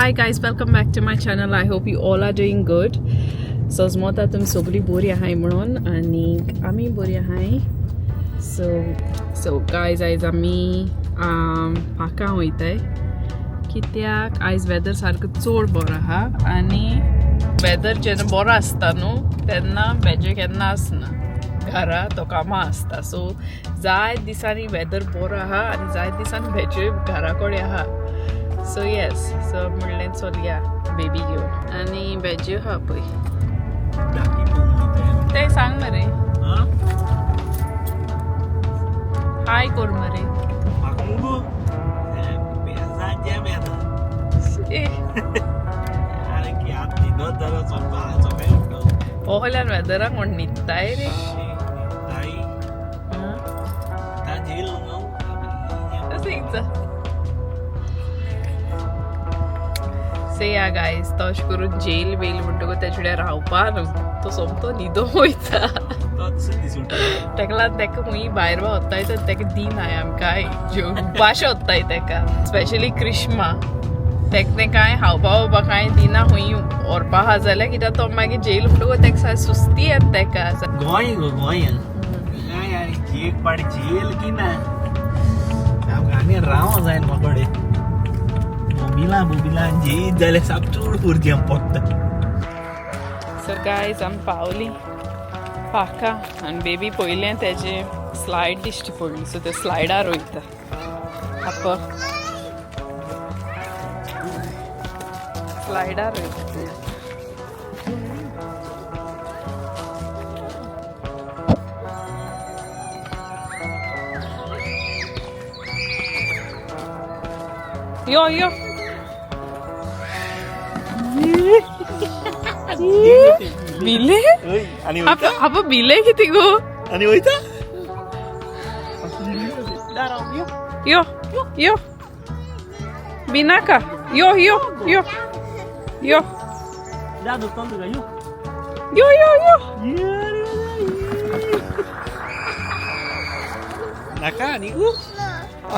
Hi guys, welcome back to my channel. I hope you all are doing good. सजमोता तुमी सगळीं बरी आहाय म्हणून आनी आमी बरी आहाय. सो सो गायज, आयज आमी पाकां वयताय कित्याक आयज वेदर सारको चड बरो आहा आनी वेदर जेन्ना बरो आसता न्हू तेन्ना बेजे केन्ना आसना घरा, तो कामां आसता. सो जायत दिसांनी वेदर बरो आहा आनी जायत दिसांनी भेजे घरा कडेन आहा. सो येस, सो म्हणलें चलया बेबी घेवन आनी बेज्यो आहा पळय तें सांग मरे, हाय कोर मरे. ओहल्यान वेदराक म्हण न्हिदताय रे. से या गायज, तो अशें करून जेल बेल म्हणटकूच तेजे फुडें रावपा न्हू, तो सोमतो न्हिदो वयता. तेका लागून तेका खूंय भायर वताय तर तेका दिनाय आमी कांय जेवपा वताय तेका, स्पेशली क्रिश्मा. तेका तें कांय खावपा वोवपा कांय दिना खूंय व्हरपा आहा जाल्यार, कित्याक तो मागीर जेल म्हणटकूच तेका सारकी सुस्ती येता तेका. गोंय गो गोंय एक पाट जेल की ना आनी राव जाय म्हाकडे बोबिला बोबिला जेल जाल्यार साप चड पुरती पडटा. सो गायज, आमी पावली पाका आनी बेबी पयलें तेजे स्लायड दिश्टी पडली. सो ते स्लायडार वयता. आप स्लायडार वयता ते. यो यो बिले आनी आप बिले कितें गो? आनी वयता. यो यो बिनाका यो यो यो यो यो यो यो नाका आनी गो.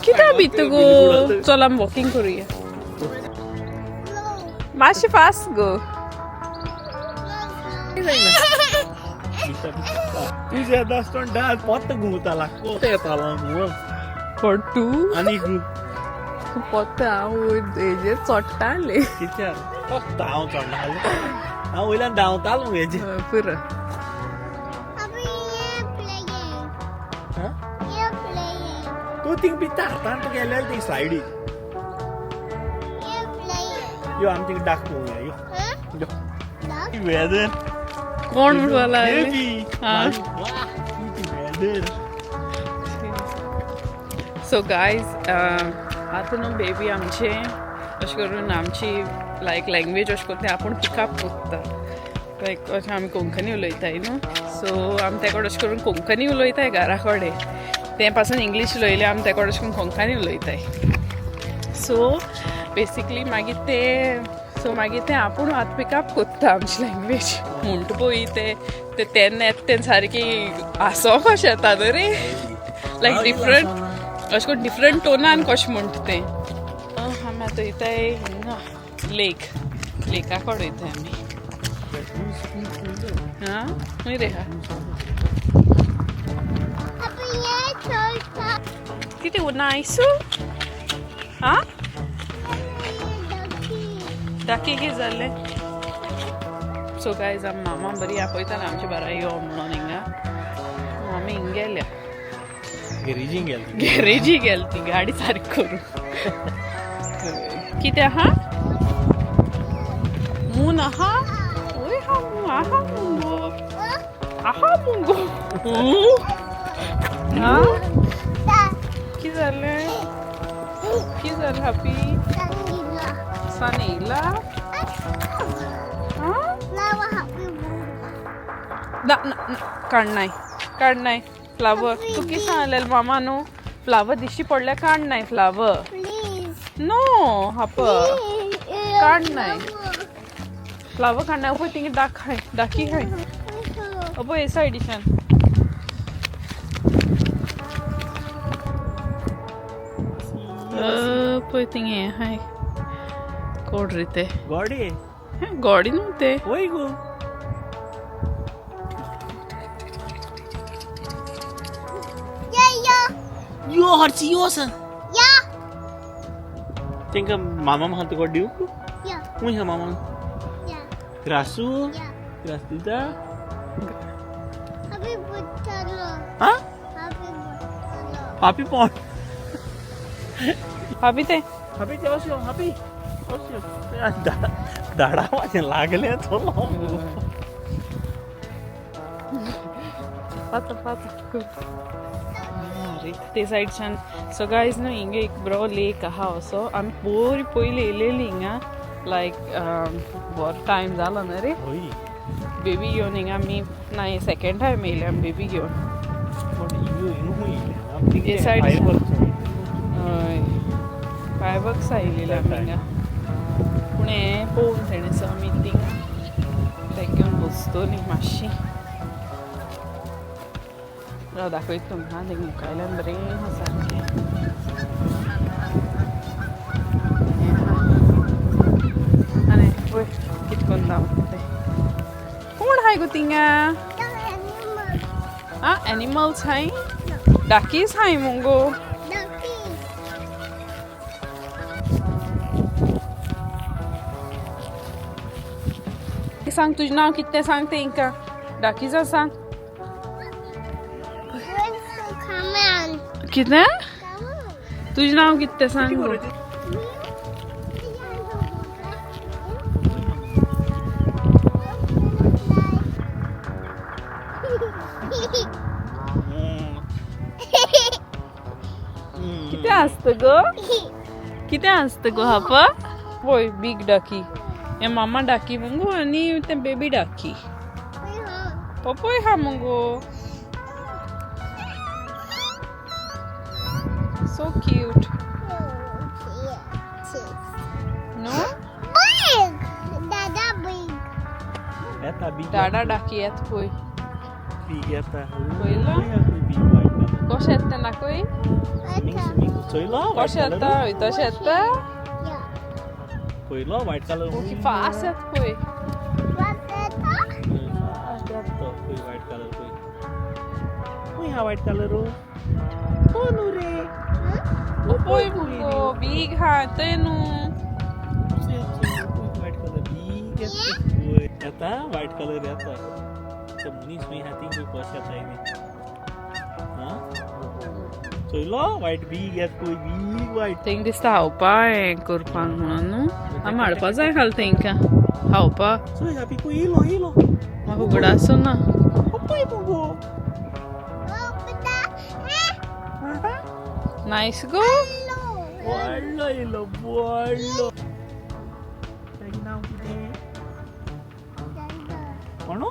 कित्याक भिता गो? चल आमी वॉकिंग करुया मातशें फास्ट गो. तुझ्या दासतोंड डाल पोत घुंवताला कोत येताला घुंव पट्टू आनी गु पोत हांव हेजेर चोडटालें. कित्याक फक्त हांव चडटालो, हांव वयल्यान धांवतालो हेजेर. पुरो. तूं थिंग भिता हातान तुका गेलें ती स्लायडी. यो आमी थिंग डाक पळोवया. यो यो वेदर कोण म्हणपाक लागले? वेदर. सो गायज, आतां न्हू बेबी आमचें अशें करून आमची लायक लँग्वेज अशें करून तें आपूण पिकअप कोत्ता. लायक अशें आमी कोंकणी उलयताय न्हू, सो आमी तेका अशें करून कोंकणी उलयताय घरा कडेन. तें पासून इंग्लीश उलयलें, आमी तेका अशें करून कोंकणी उलयताय. सो बेसिकली मागीर तें सो मागीर तें आपूण आतां पिकअप कोत्ता आमची लँग्वेज. म्हणटा पळय तें तें तेन्ना येता तेन्ना सारकी हांसो कशें येता न्हू रे, लायक डिफरंट अशें करून डिफरंट टोनान कशें म्हणटा तें. आमी आतां वयताय हिंगा लेक, लेका कडेन वयताय आमी. आं खंय रे हा कितें नायसू? आं डाकी कितें जालें? सो गायज, आमी मामा बरी आपयताले आमच्या बारा यो म्हणून हिंगा. आमी हिंग गेल्या. गॅरेजीन गेल. गॅरेजी गेल ती गाडी सारकी करून. कितें आहा? मून आहा? वय हा मून आहा मुगो, आहा मुगो. आं कितें जालें? कितें जालें हापी? सन येयला? ना ना, काडनाय काडनाय फ्लावर. तूं कितें सांगलेलें मामा न्हू, फ्लावर दिश्टी पडल्यार काडनाय फ्लावर. नो हाप काडनाय फ्लावर काडनाय. पळय थिंगा डाक हाय, डाकी हाय पळय हे सायडीच्यान. पळय थिंगा हें हाय कोण रे ते? गोडे. गोडी न्हू ते. वय गो. यो हरची यो आसा. तेंका मामा म्हाका तुका दिवं? खंय आसा मामा? ग्रासू ग्रास दिता. आं, हापी पोण. हापी ते. हापी ते अश्यो हापी अश्यो धाडा म्हाजें लागलें चलो. पातो पातो. ते सायडच्यान. सो गायज न्हू हिंगा एक बरो लेक आहा असो. आमी बरी पयलीं येयलेली हिंगा, लायक बरो टायम जालो न्हू रे. बेबी घेवन हिंगा आमी ना, सेकेंड टायम येयले आमी बेबी घेवन. हे सायड हय, फायवर्क्स आयलेले आमी हिंगा. पूण हें पळोवन तेणें सो आमी थिंगा तें घेवन बसतो न्ही मातशी. राव दाखयता तुमकां. तें मुखायल्यान बरें आहा सारकें. आनी पळय कितें करून दाखयता तें. कोण आहाय गो थिंगा? आं, एनिमल्स हाय, डाकीज हाय मुगो. सांग तुजें नांव कितें तें सांग तेंकां. डाकीजां सांग कितें तुजें नांव कितें तें सांग गो. कितें आसता गो? कितें आसता गो? हापा पळय बीग डाकी. हे मामा डाकी मुगो आनी तें बेबी डाकी. पपय हा मुगो. So cute. No? Big! Dada big. येता बीग. डाडा डाकी येता पळय. बीग येता. पळयलो? बीग वायट कलर. कशें येता तें दाखय. चोयलो? कशें येता? हय तशें येता. पयलो वायट कलर. ओके, फास्ट येता पळय. फास्ट येता तो. पळय वायट कलर पळय. खंय आहा वायट कलर? कोण रे? पळय मुगो बीग हा तें न्हू. वायट कलर बीग येता. येता वायट कलर येता. ते मनीस खंय आहा ती खंय कशें येता न्ही. आं, चोयलो वायट बीग येता पळय. बीग वायट. तेंका दिसता खावपा हें करपाक म्हणून न्हू. आमी हाडपा जाय खाल तेंकां खावपा. चोय हापी पळय येयलो येयलो. म्हाका उगडासो ना. पळय मुगो. नायस गो. व्हडलो येयलो व्हडलो. तागें नांव कितें? कोण?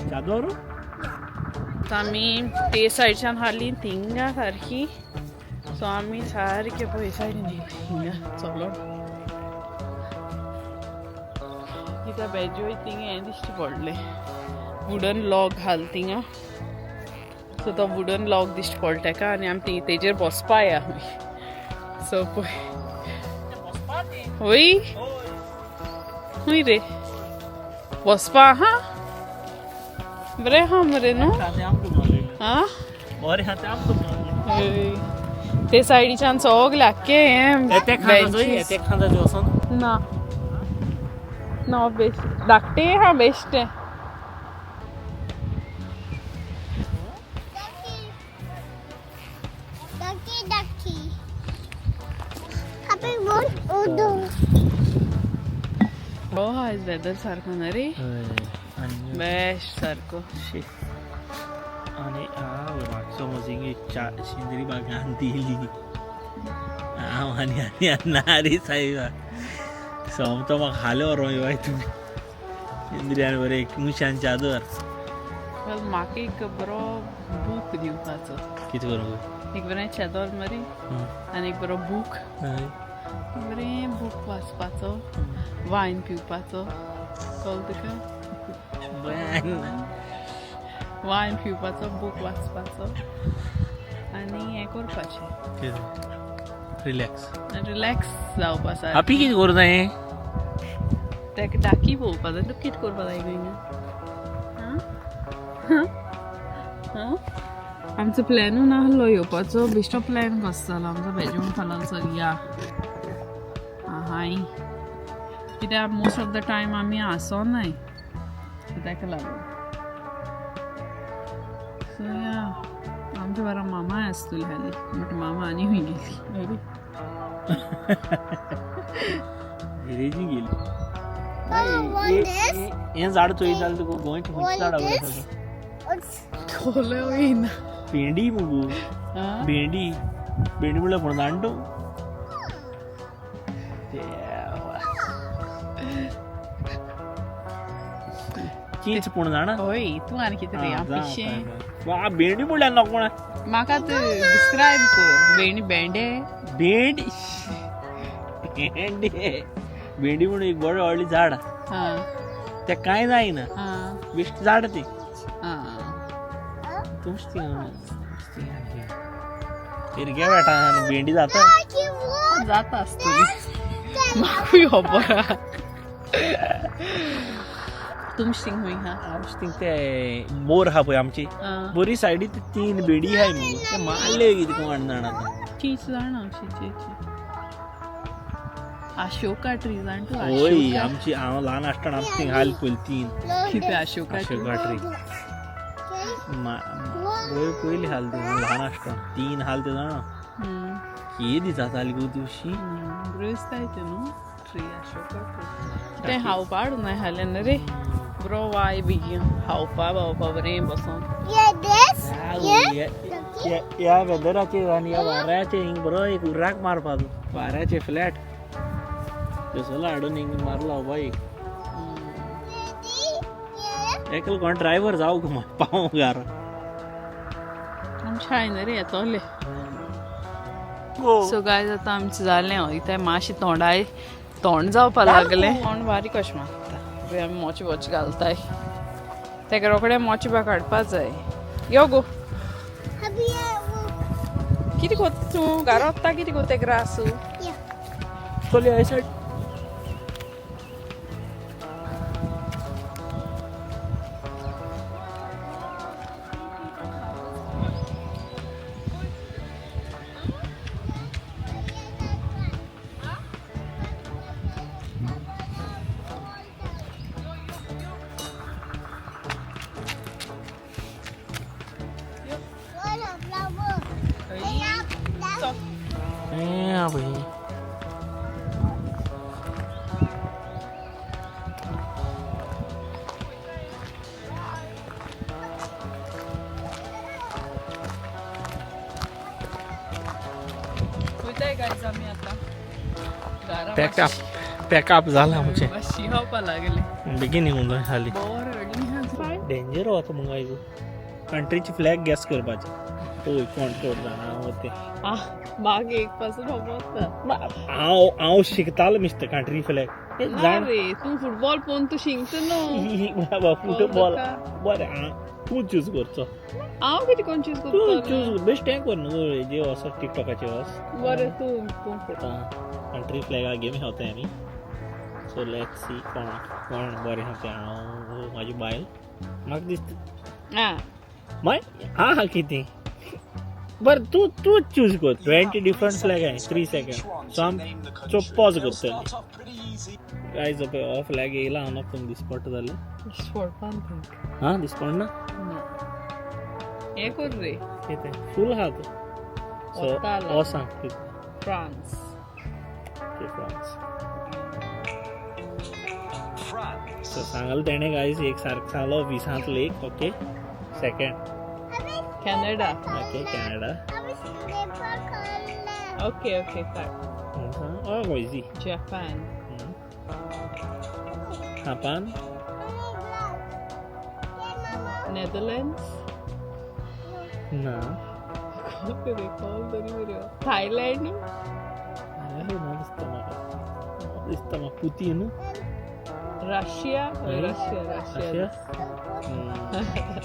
चादर. आमी ते सायडच्यान हाडली थिंगा सारकी. सो आमी सारके पळय सायडीन येयले हिंगा चलोन. कित्याक बेजोय थिंगा हें दिश्टी पडलें, वुडन लॉग घाल थिंगा. सो तो वुडन लॉग दिश्टी पडटा तेका आनी आमी तेजेर बसपा या आमी. सो पळय वय खंय रे बसपा आहा. बरें आहा मरे न्हू. आं, ते सायडीच्यान सगळे आख्खे हें ना ना बेस्ट धाकटे हा बेश्टे. बरो आयज वेदर सारको ना रे, बेस्ट सारको. आनी समज शेंद्री बागान दिली हांव आनी आनी नारी सायबा सोमतो म्हाका खाले व्हरों बाय तुमी शेंद्री बरें एक मुशान चादर. म्हाका एक बरो बूक दिवपाचो. कितें करूं? एक बरें चादर मरे आनी एक बरो बूक, बरें बूक वाचपाचो, वायन पिवपाचो. कळ्ळें तुका? वायन पिवपाचो, बूक वाचपाचो आनी हें करपाचें. रिलॅक्स रिलॅक्स जावपा सारकें. हापी कितें करूं जाय? ताका डाकी पळोवपा जाय. तुका कितें करपा जाय गो? आमचो प्लॅनू नासलो येवपाचो, बेश्टो प्लॅन कसो जालो आमचो. बेजून खालो सर या हाय, कित्याक मोस्ट ऑफ the time आमी आसोनाय, ताका लागून. सो या, आमच्या बरा मामाय आसतली हाली, बट मामा आनी खंय गेली? गिरेजी गेली. Mama, want this? हें झाड चोयत जाल्यार तुका गोंयचें खंयचें झाड आवडटा? It's खोले वयना. भेंडी मुगो. भेंडी, भेंडी म्हणल्यार पूण जाण तूं? देवा. चींच पूण जाणा. हय, तूं आनी कितें रे? हांव पिशें. वा, भेंडी म्हणल्यार नको कोणा. म्हाका तूं डिस्क्रायब कर भेंडी, भेंडे. भेंडी, भेंडी, भेंडी म्हणून एक बरें व्हडलें झाड, तें कांय जायना, बेश्ट झाड तें. तुमच ती फिरगे बेटा भेंडी जाता. जाता आसतली, म्हाकूय खबर आहा. तुमची थिंग खंय आहा? आमचे थिंग ते बोर आहा पळय आमची बरी सायडी, ती तीन भेंडी आहाय मुगो, ते मारले कितें कोण जाणा आतां. चीच जाणा, चिंचेची अशोका ट्री जाण तूं? हय, आमची हांव ल्हान आसतना आमची थिंग हाल पयली तीन. कितें अशोका? अशोका ट्री बऱ्यो पयली हाल ते ल्हान आसतना तीन हाल ते जाणा, केदी जाताली गो दिवशी. बऱ्यो दिसताय ते न्हू ट्री, अशोका ट्री. तें खावपा हाडून हालें न्हू रे, बरो वाय बी खावपा बावपा बरें बसोन. ह्या वेदराचेर आनी ह्या वाऱ्याचेर हिंग बरो एक उर्राक मारपा तूं. वाऱ्याचे फ्लॅट तसलो हाडून हिंग मारलो बाय एक. एकलो कोण ड्रायव्हर जावं गो पावों घरा. आमच्या आयन रे येतोले. सो गायज, आतां आमचें जालें. वयताय मातशें तोंडाय तोंड जावपा लागलें, तोंड बारीक अशें मागता. पळय आमी मोचे वोच घालताय, तेका रोखडे मोचे बा काडपा जाय. यो गो, कितें कोत्ता तूं घरा वता? कितें कोत्ता ग्रास? चल सायड. भाई पॅकअप, पॅकअप झाला आमचें. शिंवपा लागले. बेगीन येवंक जाय हाली. बरें. डेंजर वता मुगो आयज. कंट्रीची फ्लॅग गॅस करपाची, पळय कोण चड जाणा ते. मागे एक पासून खबर. हांव हांव शिकतालो मिस्टर कंट्री फ्लॅग. जाण रे तूं, फुटबॉल पळोवन तूं शिंकता न्हू. बाबा, फुटबॉल बरें, तूं चूज करचो. हांव कितें कोण चूज तूं करतलो? चूज बेश्ट हें कर न्हू, जे वचो टिकटॉकाचेर वच. बरें, तूं तूं कंट्री फ्लॅगा गेम खेळताय आमी. सो let's see कोण कोण बरें खेळता, हांव म्हाजी बायल. म्हाका दिसता आं मागीर आं हा कितें बरें, तूं तूं चूज कर. 20 डिफरंट फ्लॅग आहाय, 3 सेकंड. सो आम सो पॉज करतले गायज. पळय हो फ्लॅग येयला, हांव नाका तुमकां दिसपडटा जाल्यार. पडपा. आं, दिसपडना. हें कर रे. कितें फूल आहा तूं. सो हो सांग कितें. फ्रांस. फ्रांस. सो सांगल तेणें गायज, एक सारको सांगलो विसांतलो एक. Okay, second. Canada. Okay, Canada. Okay okay, काड. Oh, easy. Japan. Japan. Netherlands. ना. थायलंड. अरे ना, दिसता म्हाका, दिसता म्हाका पुती न्हू. Russia, Russia, Russia.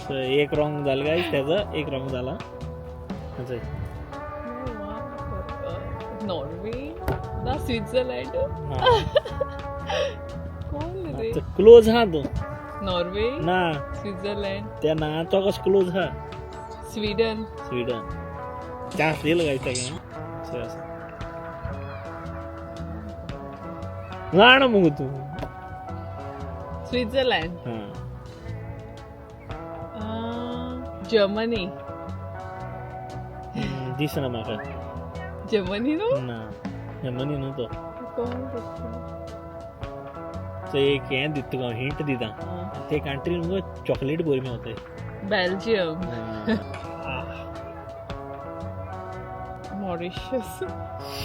सो एक रॉंग जालो काय तेजो, एक रॉंग जाला. नॉर्वे. स्विट्झर्लंड. कोण रे? क्लोज हा तूं. नॉर्वे. ना. स्विट्झर्लंड. त्या नाचो कसो क्लोज हा. स्वीडन. स्वीडन चान्स दिलो गायस ताका. जाणा मुगो तूं. स्विट्झर्लंड. हां. जर्मनी. दिसना म्हाका. जर्मनी न्हू? ना, जर्मनी न्हू तो. कोण? तो एक हें दिता तुका, हिंट दिता. ते कंट्रीन मुगो चॉकलेट बरी मेवताय. बेल्जियम. मॉरिशस.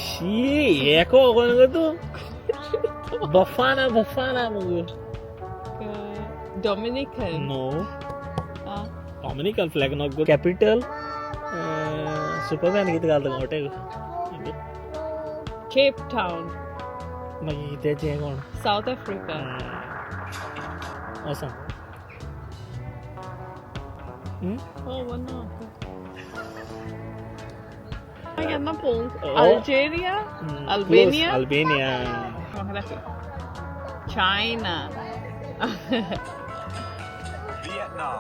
शी, हे कोण गो तूं? बफाना बफाना मुगो. Dominican. No. Dominican flag not good. Capital Superman कितें घालता गोटे. Cape Town. मागीर तेचें हें कोण? South Africa. वसां. हो ना केन्ना पळोवंक. Algeria. Albania. Albania. China. Vietnam.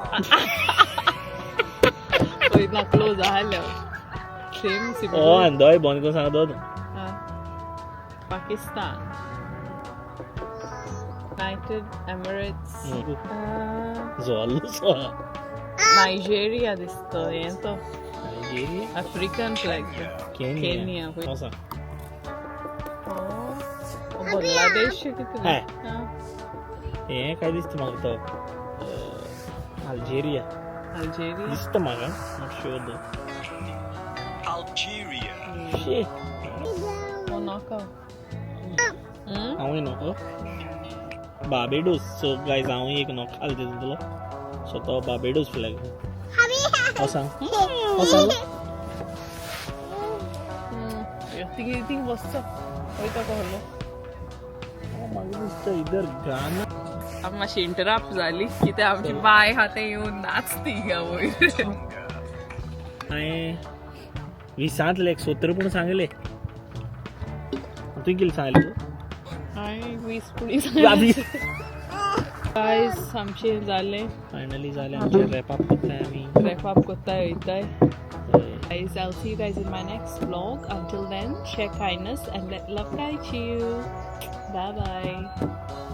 पळय ना, क्लोज आसलें, सेम. ओ सिमिलर. आनी दोय बंद करून सांगतो तूं. Pakistan, United Emirates. जोल्लो सो. नायजेरिया दिसतो हें तो. Nigeria. African flag. Kenya. Kenya. वसां. Bangladesh कितें? हय. हें काय दिसता म्हाका तो अल्जेरिया. अल्जेरिया. दिसता म्हाका, not sure though. Algeria. She. Monaco. हांवूय नको बार्बेडोस. सो गायज, हांवूय एक नोकाल दितलो. सो तो बार्बेडोस फ्लॅग. हो सांग, हो सांग. थिंग थिंग बसचो वयता कहलो. म्हाका दिसता इधर गाना. आमी मातशी इंटरप्ट जाली कित्याक आमची बाय आहा तें येवन नाचती हिंगा वयर. हांवें विसांतले एक सत्र पूण सांगले. तुवें कितें सांगलें? हांवें 20 पुडी. गायज, आमचें जालें. फायनली जालें आमचें. रॅप अप करताय आमी. रॅप अप करताय, वयताय. Guys, I'll see you guys in my next vlog. Until then, share kindness and let love guide you. Bye bye.